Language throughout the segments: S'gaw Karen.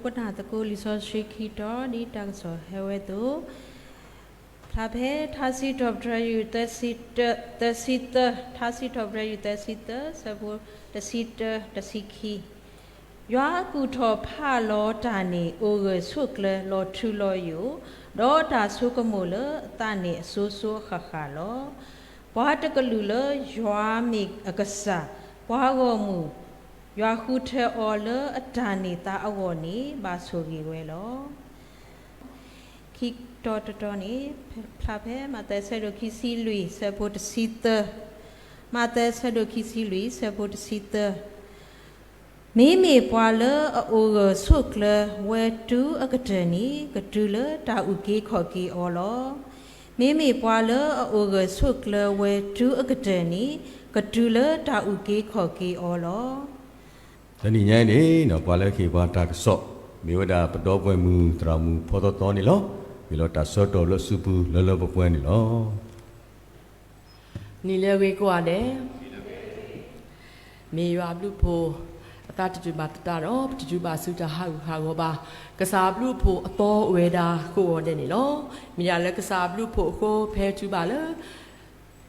ပနၢ်သကိးလံာ်စီဆှံခံတီၤ ဒ်တၢ်ကစီၣ်ဟဲဝဲအသိး, ဖျါဖဲထါစံးထီၣ်ပတြၢၤယုၢ်သၢဆံတၢ, သၢဆံသၢ, ထါစံးထီၣ်ပတြၢၤယုၢ်သၢဆံသၢ ဆၢဖိတဆံတၢ တဆံခံ, ယွၤကူၣ်ထီၣ်ဖးလီၤတၢ်န့ၣ် အိၣ်ဂၢၢ်ဆိးကျၢၤလီၤထူလီၤယိာ်, ဒီးတၢ်ဆိကမိၣ်လၢအသးန့ၣ်အစိၤစိၤအဃၣ်ဃၣ်လီၤ. ပှၤတကလုာ်လၢယွၤမ့ၢ်အကစၢ်, ပှၤဂီၢ်မုၢ်, ယွၤဃုထၢအီၤလၢအတၢ်န့ၢ်သါအဂီၢ်န့ၣ် ဘၣ်ဆိၣ်ဂ့ၤဝဲလီၤ. ခံတီၤတတီၤန့ၣ် ဖျါဖဲမးသဲအဆၢဒိၣ်ခံဆံလွံၢ် ဆၢဖိတဆံသၢ, မးသဲအဆၢဒိၣ်ခံဆံလွံၢ် ဆၢဖိတဆံသၢ မ့မ့ၢ်ပှၤလၢအအိၣ်ဂၢၢ်ဆိးကျၢၤဝဲတုၤအကတၢၢ်န့ၣ် ကတုၤလၢတၢ်အုၣ်က့ၤခီၣ်က့ၤအီၤလီၤ. မ့မ့ၢ်ပှၤလၢအအိၣ်ဂၢၢ်ဆိးကျၢၤဝဲတုၤအကတၢၢ်န့ၣ် ကတုၤလၢတၢ်အုၣ်က့ၤခီၣ်က့ၤအီၤလီၤ. တနံၤညါအံၤန့ၣ် ပှၤလၢကဟ့ၣ်ပှၤတၢ်ကစီၣ် မ့ၢ်ဝဲဒၣ်ပဒီပုၢ်ဝဲၢ်မုၣ်သရၣ်မုၣ်ဖီသီသီန့ၣ်လီၤ. ဟ့ၣ်လီၤတၢ်ဆၢကတီၢ်လၢစုပူၤလၢလၢပှဲၤပှဲၤန့ၣ်လီၤ. နံၤလၢအဂ့ၤကိးဂၤဒဲး, မ့ၢ်ယွၤအဘျုးအဖှိၣ် အသးတတုၤဘၣ်သတးဒီး ပတတုၤဘၣ်ဆူတၢ်ဟးဂူာ်ဟးဂီၤဘၣ်. ကစၢ်အဘျုးအဖှိၣ်အသီအိၣ်ဝဲဒၣ်ကိးဂၤဒဲးန့ၣ်လီၤ. မ့ၢ်ဒၣ်လၢကစၢ်အဘျုးအဖှိၣ်အဃိ ဖဲတုၤဘၣ်လၢ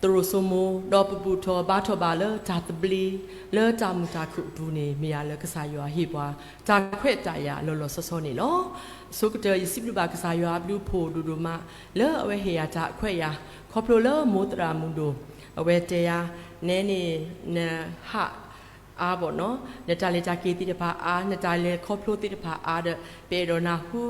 သရိာ်စိမိၤ ဒီးပဘူၣ်ထီၣ်ဘါထီၣ်ဘၣ်လၢတၢ်သဘျ့ လၢတၢ်မုာ်တၢ်ခုၣ်အပူၤန့ၣ် မ့ၢ်ယၤလၢကစၢ်ယွၤဟ့ၣ်ပှၤ တၢ်ခွဲးတၢ်ယာ်လီၤလီၤဆီဆီန့ၣ်လီၤ. အဆိကတၢၢ် ယစံးဘျုးဘၣ်ကစၢ်ယွၤအဘျုးအဖှိၣ်ဒိၣ်ဒိၣ်မး လၢအဝဲဟ့ၣ်ယၤတၢ်ခွဲးယာ် ခီဖျိလၢမိၢ်သရၣ်မုၣ်ဒိၣ် အဝဲတဲယၤ နဲန့ၣ် နဟး အါဘၣ်နီၤ နတၢ်လဲၤတၢ်က့ၤသ့ၣ်တဖၣ်အါ နတၢ်လဲၤခီဖျိသ့ၣ်တဖၣ်အါဒီး ပအဲၣ်ဒိးနၢ်ဟူ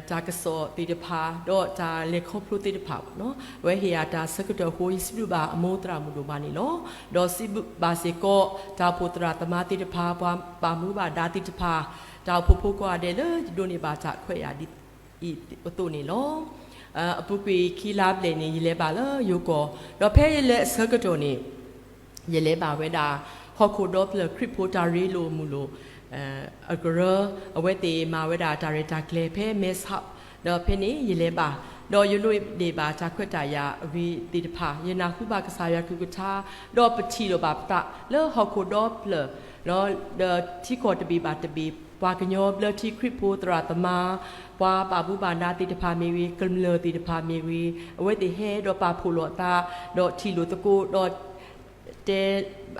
တၢ်ကစီၣ်သ့ၣ်တဖၣ် ဒီးတၢ်လဲၤခီဖျိသ့ၣ်တဖၣ်ဘၣ်နီၤ အဝဲဟ့ၣ်ယၤတၢ်ဆၢကတီၢ်အဃိ ယစံးဘျုးဘၣ်အမိၢ်သရၣ်မုၣ်ဒိၣ်မးန့ၣ်လီၤ. ဒီးစံးဘျုးဘၣ်စ့ၢ်ကီး တၢ်အိၣ်ဖှိၣ်သရၣ်သမါသ့ၣ်တဖၣ် ပှၤဘၣ်မူဘၣ်ဒါသ့ၣ်တဖၣ် တၢ်အိၣ်ဖှိၣ်ဖိကိးဂၤဒဲးလၢယဒိးန့ၢ်ဘၣ်တၢ်ခွဲးယာ်ဒ်အံၤအသိးန့ၣ်လီၤ. အပူၤကွံာ်ခံလါဘျဲၣ်န့ၣ် ယလဲၤဘၣ်လၢယိၤကီၢ် ဒီးဖဲယလဲၤအဆၢကတီၢ်န့ၣ် ယလဲၤဘၣ်ဝဲဒၣ် ဟီၣ်ခိၣ်ဒီဖျၢၣ်ခရံာ်ဖိတၢ်ရ့လိာ်မုာ်လိာ် အကရၢ အဝဲသ့ၣ်မၤဝဲဒၣ်တၢ်ရဲၣ်တၢ်ကျဲၤဖဲမဲဆီး ဒီးဖဲန့ၣ်ယလဲၤဘၣ် ဒီးယဒိးန့ၢ်ဘၣ်တၢ်ခွဲးတၢ်ယာ်အဂ့ၤသ့ၣ်တဖၣ် ယနၢ်ဟူဘၣ်ကစၢ်ယွၤကလုၢ်ကထါ ဒီးပထံၣ်လိာ်ဘၣ်ပသးလၢဟီၣ်ခိၣ်ဒီဖျၢၣ် ဒီးထံကီၢ်တဘ့ၣ်ဘၣ်တဘ့ၣ် ပှၤကညီဘျၢထံခရံာ်ဖိသရၣ်သမါ ပှၤဘၣ်မူဘၣ်ဒါသ့ၣ်တဖၣ်မ့ၢ်ဂ့ၤ ကမျၢၢ်သ့ၣ်တဖၣ်မ့ၢ်ဂ့ၤ အဝဲသ့ၣ်ဟဲဒီးပာ်ဖှိၣ်လိာ်အသး ဒီးထံၣ်လိာ်သကိး ဒီး တဲ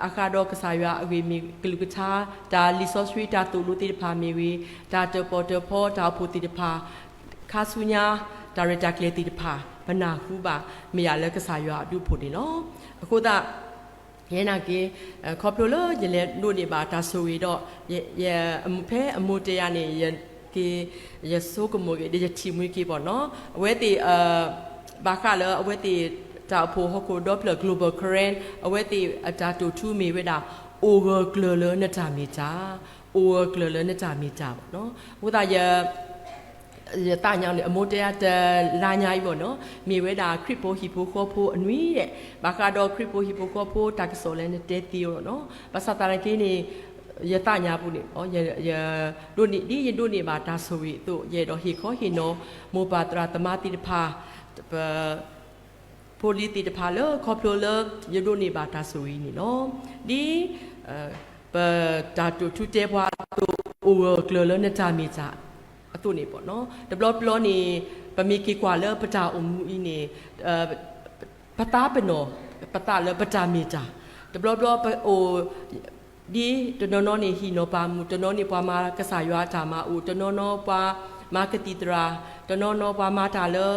အဃိဒီးကစၢ်ယွၤအဂ့ၢ်မ့ၢ်ကလုၢ်ကထါ တၢ်လံာ်စီဆှံတၢ်သိၣ်လိသ့ၣ်တဖၣ်မ့ၢ်ဂ့ၤ တၢ်တၢၣ်ပီၣ်တၢၣ်ဖီတၢ်အိၣ်ဖှိၣ်သ့ၣ်တဖၣ် ခါဆူညါ တၢ်ရဲၣ်တၢ်ကျဲၤသ့ၣ်တဖၣ် ပနၢ်ဟူဘၣ် မ့ၢ်ယၤလၢကစၢ်ယွၤအဘျုးအဖှိၣ်န့ၣ်လီၤ. အဃိသတး ယဲနာ်က့ ခီဖျိလၢယလဲၤဒိးန့ၢ်ဘၣ်တၢ်ဆိၣ်ဂ့ၤဒီး ယဖဲအမိၢ်တဲယၤန့ၣ် ယက့ၤ ယဆိကမိၣ်က့ၤ ဒီးယထံၣ်မှံက့ၤဘၣ်နီၤ အဝဲသ့ၣ် ဘၣ်ဃးလၢအဝဲသ့ၣ် တၢ်အိၣ်ဖှိၣ်ဟီၣ်ခိၣ်ဒီဖျၢၣ် Global Karen အဝဲသ့ၣ်အတၢ်တိာ်ထူမ့ၢ်ဝဲဒၣ် အိၣ်ဂၢၢ်ကျၢၤလၢနတၢ်မ့ၢ်တၢ်, အိၣ်ဂၢၢ်ကျၢၤလၢနတၢ်မ့ၢ်တၢ်ဘၣ်နီၤ. အဃိသတး ယသးညါန့ၣ် အမိၢ်တဲယၤတလါညါအံၤဘၣ်နီၤ မ့ၢ်ဝဲဒၣ်ခရံာ်ဖိဟံၣ်ဖိဃီဖိအနွံဒဲး ဘၣ်ဃးဒီးခရံာ်ဖိဟံၣ်ဖိဃီဖိတၢ်ကစီၣ်လၢနတဲသ့အီၤနီၤ. ဘၣ်ဆၣ်သနာ်က့န့ၣ် ယသးညါပူၤန့ၣ် ယ ဒိးန့ၢ် ဒ်ယဒိးန့ၢ်ဘၣ်တၢ်ဆိၣ်ဂ့ၤအသိး ယအဲၣ်ဒိးဟ့ၣ်ခီဟ့ၣ်နီၤ မိၢ်ပၢ်သရၣ်သမါသ့ၣ်တဖၣ် ပ ဖိလံၤသ့ၣ်တဖၣ်လၢခီဖျိလၢယဒိးန့ၢ်ဘၣ်တၢ်ဆိၣ်ဂ့ၤန့ၣ်လီၤ. ဒ် ပတၢ်တိာ်ထူတဲပှၤအသိး အိၣ်ဂၢၢ်ကျၢၤလၢနတၢ်မ့ၢ်တၢ်အသိးန့ၣ်ဘၣ်နီၤ. တဘျီဘျီန့ၣ် ပမ့ၢ်က့ၤကွၢ်လၢပတၢ်အိၣ်မူအံၤန့ၣ် ပသးပ့ၤနီၣ်ပသးလၢပတၢ်မ့ၢ်တၢ်, တဘျီဘျီပအိၣ် ဒ်တနီၤနီၤန့ၣ်ဟံၣ်နီၤပၤမုၣ်, တနီၤန့ၣ်ပှၤမၤကစၢ်ယွၤအတၢ်မၤအိၣ်, တနီၤနီၤပှၤမၤကသံၣ်သရၣ်, တနီၤနီၤပှၤမၤတၢ်လၢ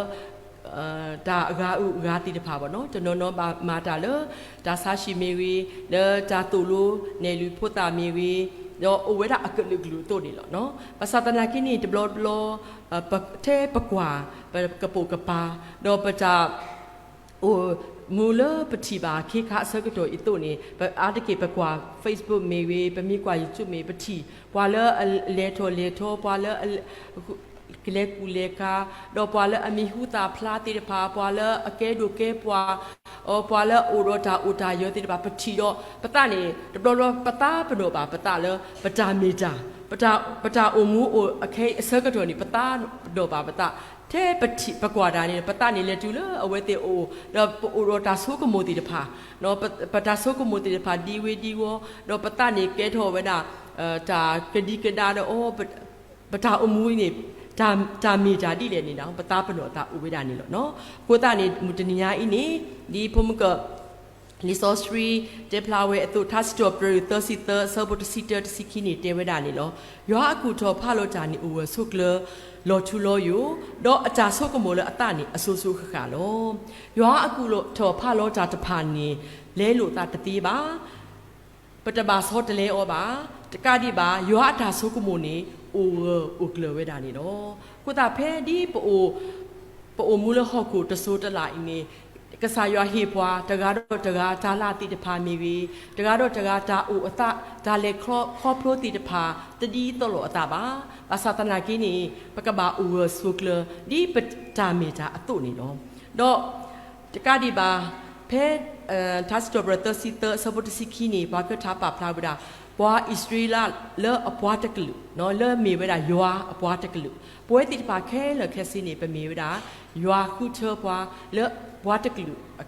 တၢ်အဂၤအုၣ်အဂၤသ့ၣ်တဖၣ်ဘၣ်နီၤ, တနီၤနီၤဘၣ်မၤတၢ်လၢ တၢ်ဆါဟံၣ်မ့ၢ်ဂ့ၤ, လၢတၢ်သိၣ်လိနဲၣ်လွံၢ်ဖိသၣ်မ့ၢ်ဂ့ၤ, ဒီးအိၣ်ဝဲဒၣ်အကလုာ်ကလုာ်အသိးန့ၣ်လီၤ. ဘၣ်ဆၣ်သနာ်က့န့ၣ် တဘျီဘျီ ထဲပကွၢ် ပကပိာ်ကပၤ ဒီးပတၢ် အိၣ်မူလၢပထံၣ်ဘၣ်ခ့ခါအဆၢကတီၢ်အံၤအသိးန့ၣ် အါတက့ၢ်ပကွၢ် Facebook မ့ၢ်ဂ့ၤ, ပမ့ၢ်ကွၢ် YouTube မ့ၢ် ပထံၣ် ပှၤလၢအလဲၤထီၣ်လဲၤထီ, ပှၤလၢ ကလဲၤကူၣ်လဲၤကၤ, ဒီးပှၤလၢအမံၤဟူသၣ်ဖျါသ့ၣ်တဖၣ်, ပှၤလၢအကဲဒိၣ်ကဲပှၢ်, ပှၤလၢအအိၣ်ဒီးတၢ်အိၣ်တၢ်ယၢၤသ့ၣ်တဖၣ် ပထံၣ်ဒီး ပသးန့ၣ် တဘျီဘျီပသးပ့ၤနီၣ်ဘၣ်ပသးလၢ ပတၢ်မ့ၢ်တၢ်, ပတၢ်အိၣ်မူအိၣ်အခဲအံၤအဆၢကတီၢ်န့ၣ် ပသးပ့ၤနီၣ်ဘၣ်ပသး, ထဲပထံၣ်ပကွၢ်တၢ်န့ၣ် ပသးန့ၣ်လဲၤတုၤလၢအဝဲသ့ၣ်အအိၣ်, ဒီးပအိၣ်ဒီးတၢ်ဆိကမိၣ်သ့ၣ်တဖၣ်, ပတၢ်ဆိကမိၣ်သ့ၣ်တဖၣ်ဒံဝ့ၤဒံဝီၤ, ဒီးပသးန့ၣ်ကဲထီၣ်ဝဲဒၣ် တၢ်ကဒံကဒါဒီး အီၤ ပတၢ်အိၣ်မူအံၤန့ၣ် တၢ်မ့ၢ်တၢ်ဒ်လဲၣ်န့ၣ်ဒီး ပသးပနီၣ်အသးအိၣ်ဝဲဒၣ်န့ၣ်လီၤ. အဃိသတးန့ၣ် မုၢ်တနံၤညါအံၤန့ၣ် ဒ်ဖိမုၢ်ကၢၢ် လံာ်စီဆှံ တဲဖျါဝဲအသိး ထါစံးထီၣ်ပတြၢၤ သၢဆံသၢ အဆၢဖိတဆံတၢ တဆံခံန့ၣ် တဲဝဲဒၣ်န့ၣ်လီၤ. ယွၤအကူၣ်ထီၣ်ဖးလီၤတၢ်န့ၣ် အိၣ်ဂၢၢ်ဆိးကျၢၤ လီၤထူလီၤယိာ်, ဒီးအတၢ်ဆိကမိၣ်လၢအသးန့ၣ် အစိၤစိၤဃၣ်ဃၣ်လီၤ. ယွၤအကူၣ်ထီၣ်ဖးလီၤတၢ်တဖၣ်န့ၣ် လဲလိာ်သးတသ့ဘၣ်. ပတဘၣ်ဆီတလဲအီၤဘၣ်. တကးဒံးဘၣ် ယွၤအတၢ်ဆိကမိၣ်န့ၣ် အိၣ်ဂၢၢ်အိၣ်ကျၢၤဝဲဒၣ်န့ၣ်လီၤ. အဃိသတးဖဲဒ်ပ ပအိၣ်မူလၢဟီၣ်ခိၣ်တစိၤတလးအံၤန့ၣ် ကစၢ်ယွၤဟ့ၣ်ပှၤ တဂၤဒီးတဂၤတၢ်လၢ်သ့ၣ်တဖၣ်မ့ၢ်ဂ့ၤ, တဂၤဒီးတဂၤတၢ်အိၣ်အသး တၢ်လဲၤခီဖျိသ့ၣ်တဖၣ် တဒ်သိးလိာ်အသးဘၣ်. ဘၣ်ဆၣ်သနာ်က့န့ၣ် ပကဘၣ်အိၣ်ဂၢၢ်ဆိးကျၢၤ ဒ်ပတၢ်မ့ၢ်တၢ်အသိးန့ၣ်လီၤ. ဒီး တကးဒံးဘၣ် ဖဲ ထါစံးထီၣ်ပတြၢၤ သၢဆံသၢ အဆၢဖိတဆံခံန့ၣ် ပှၤကထါပာ်ဖျါဝဲဒၣ် ပှၤအံၣ်စရ့လးလၢအပှၤတကလုာ် လၢမ့ၢ်ဝဲဒၣ်ယွၤအပှၤတကလုာ်, ပဝဲသ့ၣ်တဖၣ်ခဲလၢာ်ခဲဆ့န့ၣ် ပမ့ၢ်ဝဲဒၣ် ယွၤဃုထၢပှၤလၢပှၤတကလုာ်အ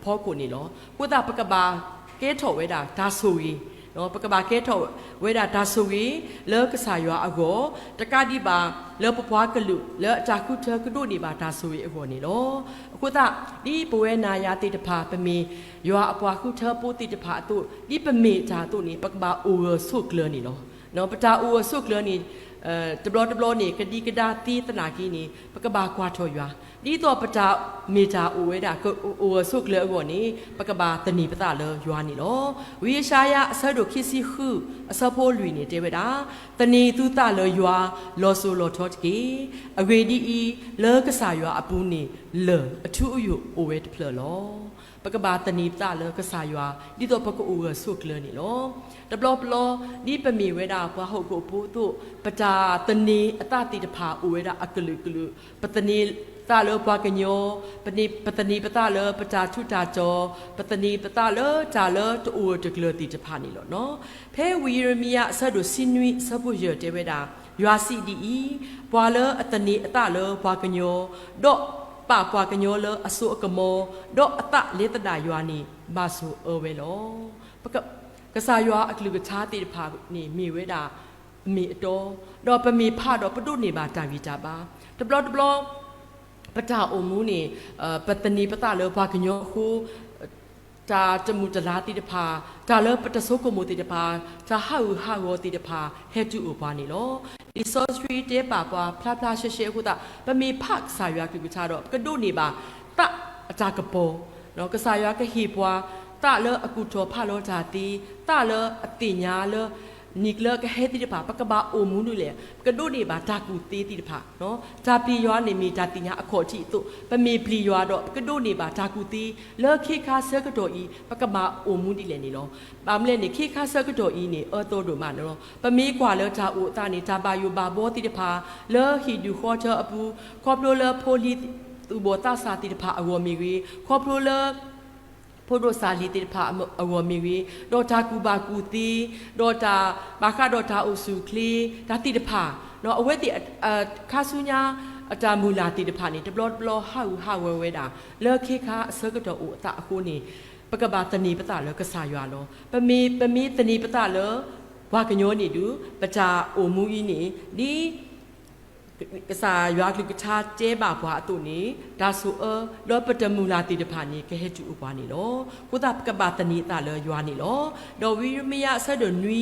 ဖီခိၣ်န့ၣ်လီၤ. အဃိသတးပကဘၣ်ကဲထီၣ်ဝဲဒၣ်တၢ်ဆိၣ်ဂ့ၤ, ပကဘၣ်ကဲထီၣ်ဝဲဒၣ်တၢ်ဆိၣ်ဂ့ၤလၢကစၢ်ယွၤအဂီၢ်, တကးဒံးဘၣ်လၢပပှၤကလုာ်လၢအတၢ်ဃုထၢကဒိးန့ၢ်ဘၣ်တၢ်ဆိၣ်ဂ့ၤအဂီၢ်န့ၣ်လီၤ. အဃိသတး ဒ်ပဝဲနၤယၤသ့ၣ်တဖၣ် ပမ့ၢ်ယွၤအပှၤဃုထၢဖိသ့ၣ်တဖၣ်အသိး ဒ်ပမ့ၢ်တၢ်အသိးန့ၣ် ပကဘၣ်အိၣ်ဂၢၢ်ဆိးကျၢၤန့ၣ်လီၤ. ပတၢ်အိၣ်ဂၢၢ်ဆိးကျၢၤန့ၣ် တဘျီတဘျီန့ၣ် ကဒံကဒါသ့သနာ်က့န့ၣ် ပကဘၣ်ကွၢ်ထီၣ်ယွၤ, ဒ်သိးပတၢ်မ့ၢ်တၢ်အိၣ်ဝဲဒၣ် အိၣ်ဂၢၢ်ဆိးကျၢၤအဂီၢ်န့ၣ် ပကဘၣ်သန့ၤပသးလၢယွၤန့ၣ်လီၤ. ဝံယၡါယၤအဆၢဒိၣ်ခံဆံဃု အဆၢဖိလွံၢ်န့ၣ်တဲဝဲဒၣ်, သန့ၤသုသးလၢယွၤ, လီၤစိၤလီၤထီတက့ၢ်. အဂ့ၢ်ဒ်အံၤ, လၢကစၢ်ယွၤအပူၤန့ၣ် လၢၢ်အထူအယိာ်အိၣ်ဝဲတဖျၢၣ်လီၤ. ပကဘၣ်သန့ၤပသးလၢကစၢ်ယွၤ ဒ်သိးပကအိၣ်ဂၢၢ်ဆိးကျၢၤန့ၣ်လီၤ. တဘျီတဘျီ ဒ်ပမ့ၢ်ဝဲဒၣ်ပှၤဟီၣ်ခိၣ်ဖိအသိး ပတၢ်သန့ၤအသးသ့ၣ်တဖၣ်အိၣ်ဝဲဒၣ်အကလုာ်ကလုာ်, ပသန့ၤသးလၢပှၤကညီ, ပသန့ၤပသးလၢပတၢ်ထူးတၢ်တီၤ, ပသန့ၤပသးလၢတၢ်လၢတအိၣ်တကျၢၤသ့ၣ်တဖၣ်န့ၣ်လီၤ. ဖဲဝံယံးရမံယၤအဆၢဒိၣ်ဆံနွံအဆၢဖိယဲၢ်တဲဝဲဒၣ်, ယွၤစံးဒ်အံၤ, ပှၤလၢအသန့ၤအသးလၢပှၤကညီ, ဒီးပာ်ပှၤကညီလၢအစိအကမီၤ, ဒီးအသးလဲသဒၣ်ယွၤန့ၣ် ဘၣ်ဆိၣ်အၢဝဲလီၤ. ကစၢ်ယွၤအကလုၢ်ကထါသ့ၣ်တဖၣ်န့ၣ်မ့ၢ်ဝဲဒၣ် အမ့ၢ်အတီ, ဒီးပမ့ၢ်ဖးဒီးပဒိးန့ၢ်ဘၣ်တၢ်ဂံၢ်တၢ်ဘါ, တဘျီတဘျီ ပတၢ်အိၣ်မူန့ၣ် ပသန့ၤပသးလၢပှၤကညီအဃိ တၢ်တမုာ်တလၤသ့ၣ်တဖၣ်, တၢ်လၢပတဆိကမိၣ်သ့ၣ်တဖၣ်, တၢ်ဟးဂူာ်ဟးဂီၤသ့ၣ်တဖၣ် ဟဲတုၤအိၣ်ပှၤန့ၣ်လီၤ. လံာ်စီဆှံတဲဘၣ်ပှၤဖျါဖျါရှဲရှဲအဃိသတး ပမ့ၢ်ဖးကစၢ်ယွၤကလုၢ်ကထါဒီး ပကဒိးန့ၢ်ဘၣ်သးအတၢ်ကပီၤ, ကစၢ်ယွၤကဟ့ၣ်ပှၤ သးလၢအကူၣ်ထီၣ်ဖးလီၤတၢ်သ့, သးလၢအသ့ၣ်ညါလၢ နံၤကျၢကဟဲသ့ၣ်တဖၣ် ပကဘၣ်အိၣ်မူဒ်လဲၣ်, ပကဒိးန့ၢ်ဘၣ်တၢ်ကူၣ်သ့သ့ၣ်တဖၣ်, တၢ်ပျံၤယွၤန့ၣ်မ့ၢ်တၢ်သ့ၣ်ညါအခီၣ်ထံးအသိး ပမ့ၢ်ပျံၤယွၤဒီး ပကဒိးန့ၢ်ဘၣ်တၢ်ကူၣ်သ့ လၢခ့ခါဆၢကတီၢ်အံၤ ပကဘၣ်အိၣ်မူဒ်လဲၣ်န့ၣ်လီၤ. ဘၣ်မနုၤလဲၣ်န့ၣ် ခ့ခါဆၢကတီၢ်အံၤန့ၣ် အၢသီဒိၣ်မးန့ၣ်လီၤ. ပမ့ၢ်ကွၢ်လၢတၢ်အိၣ်အသးန့ၣ် တၢ်ဘၣ်ယိၣ်ဘၣ်ဘှီသ့ၣ်တဖၣ် လၢဟံၣ်ဒူၣ်ဃီထၢအပူၤ, ခီဖျိလၢဖိလံၤသူၣ်ဘီၣ်သးစၢ်သ့ၣ်တဖၣ်အဂီၢ်မ့ၢ်ဂ့ၤ, ခီဖျိလၢ ဖိဒိၣ်စၢ်လံၤသ့ၣ်တဖၣ်အဂီၢ်မ့ၢ်ဂ့ၤ, ဒီးတၢ်ကူၣ်ဘၣ်ကူၣ်သ့, ဒီးတၢ်ဘၣ်ဃးဒီးတၢ်အိၣ်ဆူၣ်အိၣ်ချ့ တၢ်သ့ၣ်တဖၣ်, အဝဲသ့ၣ် ခါဆူညါ အတၢ်မုၢ်လၢ်သ့ၣ်တဖၣ်န့ၣ် တဘျီတဘျီဟးဂူာ်ဟးဂီၤဝဲဒၣ် လၢခ့ခါအဆၢကတီၢ်အိၣ်အသးအဃိန့ၣ် ပကဘၣ်သန့ၤပသးလၢကစၢ်ယွၤလီၤ. ပမ့ၢ် ပမ့ၢ်သန့ၤပသးလၢ ပှၤကညီန့ၣ်ဒုး ပတၢ်အိၣ်မူအံၤန့ၣ် ဒ် ကစၢ်ယွၤကလုၢ်ကထါတဲဘၣ်ပှၤအသိးန့ၣ် တၢ်ဆိၣ်အၢ ဒီးပတၢ်မုၢ်လၢ်သ့ၣ်တဖၣ်န့ၣ် ကဟဲတုၤအိၣ်ပှၤန့ၣ်လီၤ. အဃိသတး ပကဘၣ်သန့ၤအသးလၢယွၤန့ၣ်လီၤ. ဒီးဝံယံးရမံယၤအဆၢဒိၣ်နွံ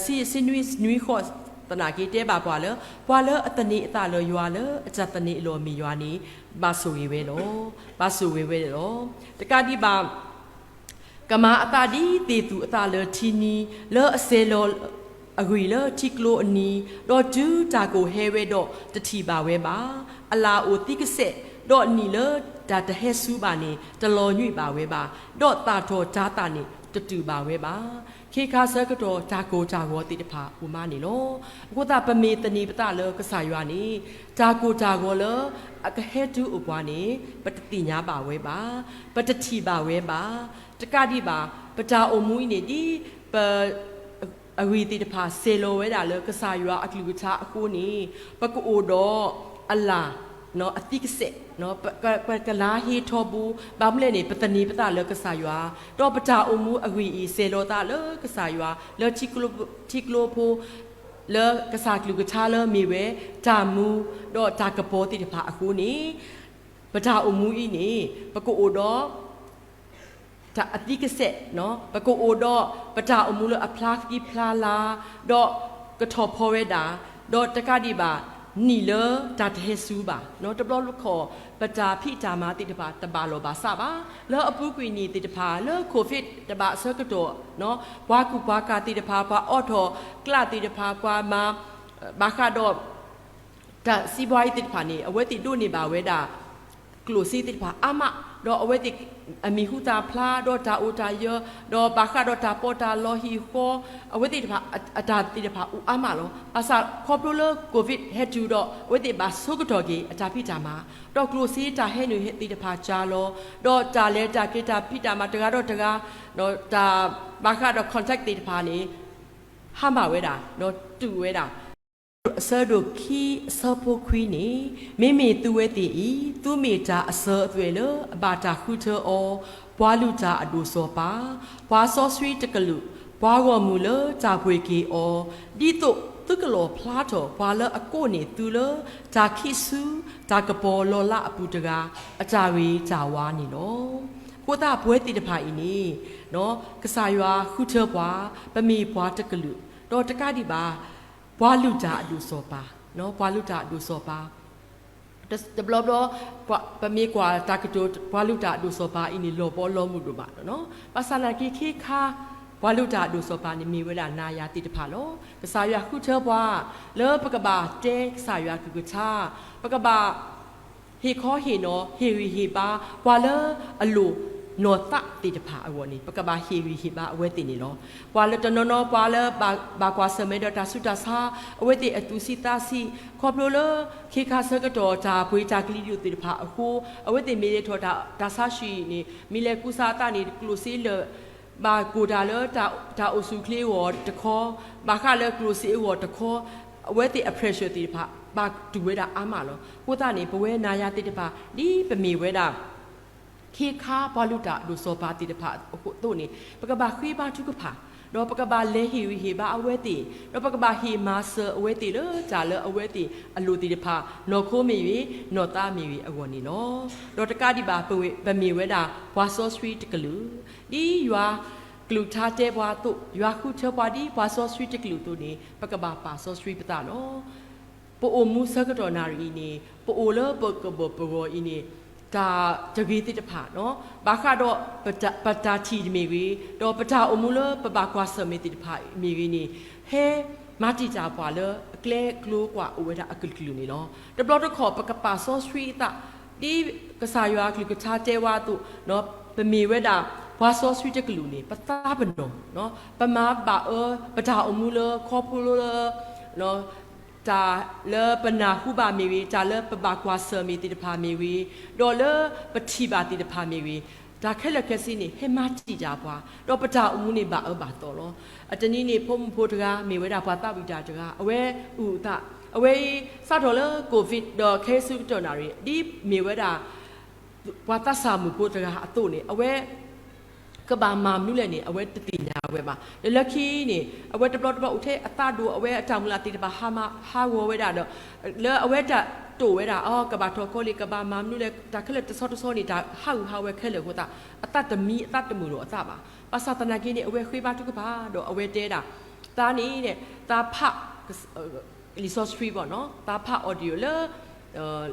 ဆံ ဆံနွံနွံဃီသနာ်က့ တဲဘၣ်ပှၤလၢ ပှၤလၢအသန့ၤအသးလၢယွၤလၢအတၢ်သန့ၤအလီၢ်မ့ၢ်ယွၤန့ၣ် ဘၣ်ဆိၣ်ဂ့ၤဝဲလီၤ. ဘၣ်ဆိၣ်ဂ့ၤဝဲလီၤ. တကးဒံးဘၣ် ကမၤအသးဒ်သ့ၣ်သူၣ်အသးလၢထံနံၤ လၢအဆဲးလီၤအဂံၢ်လၢထံကျိအနံၤ, ဒီးတုၤတၢ်ကိၢ်ဟဲဝဲဒီးတထံၣ်ဘၣ်ဝဲဘၣ်. အလၣ်အိၣ်သံကစဲး, ဒီးနံၣ်လၢတၢ်တဟဲစူၤဘၣ်န့ၣ် တလီၤညွံးဘၣ်ဝဲဘၣ်, ဒီးသၣ်ထီၣ်တၤသၣ်န့ၣ်တတုာ်ဘၣ်ဝဲဘၣ်. ခ့ခါဆၢကတီၢ်တၢ်ကိၢ်တၢ်ဂီၤသ့ၣ်တဖၣ်အိၣ်မးန့ၣ်လီၤ. အဃိသတး ပမ့ၢ်သန့ၤပသးလၢကစၢ်ယွၤန့ၣ် တၢ်ကိၢ်တၢ်ဂီၤလၢအကဟဲတုၤအိၣ်ပှၤန့ၣ် ပတသ့ၣ်ညါဘၣ်ဝဲဘၣ်, ပတထံၣ်ဘၣ်ဝဲဘၣ်. တကးဒံးဘၣ် ပတၢ်အိၣ်မူအံၤန့ၣ် ဒ်ပ အဂံၢ်သ့ၣ်တဖၣ် ဆဲးလီၤဝဲဒၣ်လၢကစၢ်ယွၤအကလုၢ်ကထါအဃိန့ၣ် ပကအိၣ်ဒီးအလၣ် အသံကစဲး, ပ ပကလါဟ့ထီဘိ, ဘၣ်မနုၤလဲၣ်န့ၣ် ပသန့ၤပသးလၢကစၢ်ယွၤ, ဒီးပတၢ်အိၣ်မူအဂံၢ်အံၤ ဆဲးလီၤသးလၢကစၢ်ယွၤ လၢထံကျိဖိ လၢကစၢ်ကလုၢ်ကထါလၢမ့ၢ်ဝဲ တၢ်မူ ဒီးတၢ်ကပီၤသ့ၣ်တဖၣ်အဃိန့ၣ်, ပတၢ်အိၣ်မူအံၤန့ၣ် ပကအိၣ်ဒီး တၢ်အသံကစဲး, ပကအိၣ်ဒီးပတၢ်အိၣ်မူလၢအဖျါဃံဖျါလၤ, ဒီးကထီၣ်ဖီဝဲဒၣ်, ဒီးတကးဒံးဘၣ် နံၣ်လၢတၢ်တဟဲစူၤဘၣ်, တဘျီတခီၣ် ပတၢ်ဖံးတၢ်မၤသ့ၣ်တဖၣ်တဘၣ်လီၢ်ဘၣ်စးဘၣ်, လၢအပူၤကွံာ်နံၣ်သ့ၣ်တဖၣ် လၢ COVID တဘၣ်အဆၢကတီၢ်, ပှၤကူၣ်ပှၤကၤသ့ၣ်တဖၣ် ပှၤအိးထီၣ်ကျးသ့ၣ်တဖၣ် ပှၤမၤ ဘၣ်ဃးဒီး တၢ်စံးဘှါအံၤသ့ၣ်တဖၣ်န့ၣ် အဝဲသ့ၣ်ဒိးန့ၢ်ဘၣ်ဝဲဒၣ် ကျိၣ်စ့သ့ၣ်တဖၣ်အါမး, ဒီးအဝဲသ့ၣ်အမံၤဟူသၣ်ဖျါ ဒီးတၢ်အိၣ်တၢ်ယၢၤ, ဒီးဘၣ်ဃးဒီးတၢ်ပီးတၢ်လီဟံၣ်ဃီ, အဝဲသ့ၣ်တဖၣ် အတၢ်သ့ၣ်တဖၣ်အိၣ်အါမးလီၤ. ဘၣ်ဆၣ်ခီဖျိလၢ COVID ဟဲတုၤဒီး အဝဲသ့ၣ်ဘၣ်ဆိကတီၢ်က့ၤအတၢ်ဖံးတၢ်မၤ, ဒီးကျိၣ်စ့တၢ်ဟဲနုာ်သ့ၣ်တဖၣ်ကၢလီၤ, ဒီးတၢ်လဲၤတၢ်က့ၤတၢ်ဖံးတၢ်မၤတဂၤဒီးတဂၤ, ဒီးတၢ်ဘၣ်ဃးဒီး contact သ့ၣ်တဖၣ်န့ၣ် ဟါမၢ်ဝဲဒၣ် ဒီးတုၤဝဲဒၣ် အဆၢဒိၣ်ခံအဆၢဖိခွံန့ၣ်, မ့မ့ၢ်သုဝဲသ့ၣ်အံၤ သုမ့ၢ်တၢ်အစၢၤအသွဲၣ်လၢအဘၣ်တၢ်ဃုထၢအီၤ, ပှၤလုၢ်တၢ်အဒိၣ်စီၤပၤ, ပှၤစီဆှံတကလုာ်, ပှၤဂီၢ်မုၢ်လၢတၢ်ပှ့ၤက့ၤအီၤ, ဒ်သိးသုကလီၣ်ဖျါထီၣ်ပှၤလၢအကိးန့ၢ်သုလၢ တၢ်ခံးဆူ တၢ်ကပီၤလီၤလးအပူၤတဂၤ အတၢ်ဂ့ၤတၢ်ဝါန့ၣ်လီၤ. အဃိသတးပဝဲသ့ၣ်တဖၣ်အံၤန့ၣ် ကစၢ်ယွၤဃုထၢပှၤ, ပမ့ၢ်ပှၤတကလုာ်, ဒီးတကးဒံးဘၣ် ပှၤလုၢ်တၢ်အဒိၣ်စီၤပၤ, ပှၤလုၢ်တၢ်အဒိၣ်စီၤပၤ, တဘျီဘျီ ပမ့ၢ်ကွၢ်တၢ်ကတိၤ ပှၤလုၢ်တၢ်အဒိၣ်စီၤပၤအံၤန့ၣ် လီၤဘီလီၤမုၢ်ဒိၣ်မးလီၤ. ဘၣ်ဆၣ်သနာ်က့ ခ့ခါ ပှၤလုၢ်တၢ်အဒိၣ်စီၤပၤန့ၣ် မ့ၢ်ဝဲဒၣ်နၤယၤသ့ၣ်တဖၣ်လီၤ. ကစၢ်ယွၤဃုထၢပှၤ လၢပကဘၣ်တဲကစၢ်ယွၤကလုၢ်ကထါ, ပကဘၣ် ဟ့ၣ်ခီဟ့ၣ်နီၤ ဟ့ၣ်ဂံၢ်ဟ့ၣ်ဘါ ပှၤလၢအလိၣ်နီၢ်သးသ့ၣ်တဖၣ်အဂီၢ်န့ၣ် ပကဘၣ်ဟ့ၣ်ဂံၢ်ဟ့ၣ်ဘါအဝဲသ့ၣ်န့ၣ်လီၤ. ပှၤလၢတနီၤနီၤ ပှၤလၢဘၣ်ကွၢ်ဆၢၣ်မဲာ်ဒီးတၢ်ဆူးတၢ်ဆါ, အဝဲသ့ၣ်အသူၣ်ဆံးသးဆံး ခီဖျိလၢ ခ့ခါဆၢကတီၢ်တၢ်ပှ့ၤတၢ်ကလံၤဒိၣ်သ့ၣ်တဖၣ်အဃိ, အဝဲသ့ၣ်မ့ၢ်လဲၤထီၣ်တၢ်ဆါဟံၣ်န့ၣ် မ့ၢ်လဲၤကူစါအသးန့ၣ် ကျိၣ်စ့လၢာ် ဘၣ်ကိၢ်တၢ်လၢ တၢ်အိၣ်ဆူၣ်အိၣ်ချ့အဂီၢ်တခီ, ဘၣ်ဃးလၢကျိၣ်စ့အဂီၢ်တခီ, အဝဲသ့ၣ်အ pressure သ့ၣ်တဖၣ် ဘၣ်တူၢ်ဝဲဒၣ်အါမးလီၤ. အဃိသတးန့ၣ် ပဝဲနၤယၤသ့ၣ်တဖၣ် ဒ်ပမ့ၢ်ဝဲဒၣ် ခ့ခါပှၤလုၢ်တၢ်အဒိၣ်စီၤပၤသ့ၣ်တဖၣ်အသိးန့ၣ် ပကဘၣ်ဃ့ဘါထုကဖၣ်, ဒီးပကဘၣ်လဲၤဟ့ၣ်ဂံၢ်ဟ့ၣ်ဘါအဝဲသ့ၣ်, ဒီးပကဘၣ်ဟ့ၣ်မၤစၢၤအဝဲသ့ၣ်လၢတၢ်လၢအဝဲသ့ၣ်အလိၣ်သ့ၣ်တဖၣ် နီၢ်ခိမ့ၢ်ဂ့ၤ, နီၢ်သးမ့ၢ်ဂ့ၤအဂီၢ်န့ၣ်လီၤ. ဒီးတကးဒံးဘၣ် ပမ့ၢ်ဝဲဒၣ်ပှၤစီဆှံတကလုာ်, ဒ်ယွၤကလုၢ်ကထါတဲပှၤအသိး, ယွၤဃုထၢပှၤဒ်ပှၤစီဆှံတကလုာ်အသိးန့ၣ် ပကဘၣ်ပာ်စီဆှံပသးလီၤ. ပအိၣ်မူဆၢကတီၢ်နၣ်ရံၣ်အံၤန့ၣ် ပအိၣ်လၢပကဘီၣ်ပဂီၢ်အံၤန့ၣ် တၢ်တဂ့ၤသ့ၣ်တဖၣ်, ဘၣ်ဃးဒီး ပတၢ်ထံၣ်တမ့ၢ်ဂ့ၤ, ဒီးပတၢ်အိၣ်မူလၢပဘၣ်ကွၢ်ဆၢၣ်မဲာ်သ့ၣ်တဖၣ်မ့ၢ်ဂ့ၤန့ၣ် ဟဲမၤတံာ်တာ်ပှၤလၢအကျဲကျိၤကွာ်အိၣ်ဝဲဒၣ်အကလုာ်ကလုာ်န့ၣ်လီၤ. တဘျီတခီၣ် ပကပာ်စီဆှံအသး ဒ်ကစၢ်ယွၤကလုၢ်ကထါတဲဝဲအသိး, ပမ့ၢ်ဝဲဒၣ် ပှၤစီဆှံတကလုာ်န့ၣ် ပသးပ့ၤနီၣ်, ပမၤဘၣ်အၢ ပတၢ်အိၣ်မူလၢခီဖျိလၢ တၢ်လၢပနၢ်ဟူဘၣ်မ့ၢ်ဂ့ၤ, တၢ်လၢပဘၣ်ကွၢ်ဆၢၣ်မဲာ်သ့ၣ်တဖၣ်မ့ၢ်ဂ့ၤ, ဒီးလၢပထံၣ်ဘၣ်သ့ၣ်တဖၣ်မ့ၢ်ဂ့ၤ, တၢ်ခဲလၢာ်ခဲဆ့န့ၣ် ဟဲမၤတံာ်တာ်ပှၤ, ဒီးပတၢ်အိၣ်မူန့ၣ်ဘၣ်အၢဘၣ်သီလီၤ. အတနံၤန့ၣ် ဖိမုၣ်ဖိတဂၤ မ့ၢ်ဝဲဒၣ်ပှၤသးဝံၣ်တၢ်တဂၤ, အဝဲအုၣ်အသး, အဝဲအံၤ စးထီၣ်လၢ COVID ဒီးခဲအံၤဆၢကတီၢ်နၣ်ရံၣ် ဒ်မ့ၢ်ဝဲဒၣ် ပှၤသးစၢ်မုၣ်ဖိတဂၤအသိးန့ၣ် အဝဲ ကဘၣ်မၤမနုၤလဲၣ်န့ၣ် အဝဲတသ့ၣ်ညါဝဲဘၣ်. ဒီးလၢခံန့ၣ် အဝဲတဘျီတဘျီအိၣ်ထဲအသးဒိၣ် အဝဲအတၢ်မုၢ်လၢ်သ့ၣ်တဖၣ်ဟးမၤဟးဂီၤဝဲဒၣ်ဒီး လၢအဝဲတၢ်တိာ်ဝဲဒၣ် အီ ကဘၣ်ထီၣ်ကီလံာ် ကဘၣ်မၤမနုၤလဲၣ် တၢ်ခဲလၢာ်တဆီတဆီန့ၣ် တၢ်ဟးဂူာ်ဟးဝဲခဲလၢာ်အဃိသတး အသးတမံအသးတမုာ်ဒီးအသးဘၣ်. ဘၣ်ဆၣ်သနာ်က့န့ၣ် အဝဲဃ့ဘါထုကဖၣ်ဒီးအဝဲတဲဒၣ် သးန့ၣ် သးဖး လံာ်စီဆှံဘၣ်နီၤ, သးဖး audio လၢ